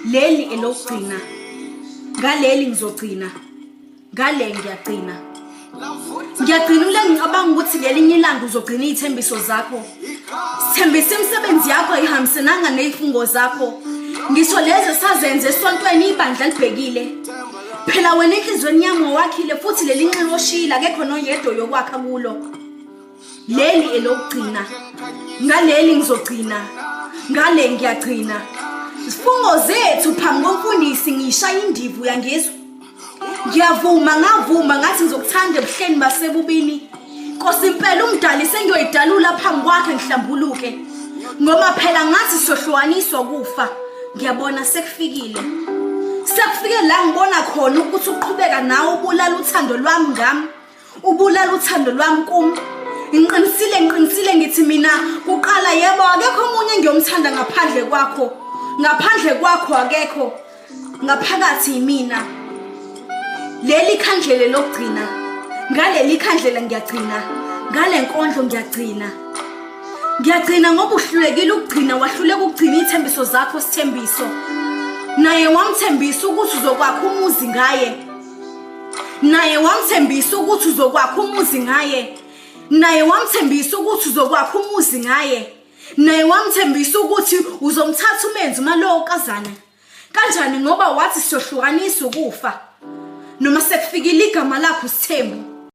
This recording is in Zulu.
Leli elokugcina. Ngaleli ngizogcina. Ngale ngiyagcina. Ngiyagcina ule ngicabanga ukuthi ngelinye ilanga uzogcina iy'thembiso zakho. Sithembisa imisebenzi yakho ayihambisenanga ney'fungo zakho. Ngisho lezi esazenze esontweni ibandla libhekile. Phela wena enhliziyweni yami wawakhile futhi leli nxilo oshiyile akekho noyedwa yokwakha kulo. Leli elokugcina. Ngaleli ngizogcina. Ngale ngiyagcina. Izifungo zethu phambi komfundisi ngishaya indivu uyangizwa. Ngiyavuma ngavuma ngathi ngizokuthanda ebuhleni basebubini. Nkosi impela umdali sengiyoyidalula phambi kwakhe ngihlambuluke. Ngoba phela ngathi sohlukaniswa kufa. Ngiyabona sekufikile. Sekufike la ngibona khona ukuthi uqhubeka nawe ubulala uthando lwami ngami. Ubulala uthando lwami kum. Ngiqinisile ngiqinisile ngithi mina kuqala yebo akekho omunye engiyomthanda ngaphandle kwakho. Ngaphandle kwakho akekho. Ngaphakathi yimina. Leli khandlele lokugcina. Ngaleli khandlela ngiyagcina. Ngale nkondlo ngiyagcina. Ngiyagcina ngoba uhlulekile ukugcina wahluleka ukugcina iy'thembiso zakho sithembiso. Naye wamthembisa ukuthi uzokwakha umuzi ngaye. Naye wamthembisa ukuthi uzokwakha umuzi ngaye. Naye wamthembisa ukuthi uzokwakha umuzi ngaye. Naye wamthembisa ukuthi uzomthatha umenzi umalokazana. Kanjani ngoba wathi siyohlukanisa ukufa. Noma sekufikile igama lakho Sithembu.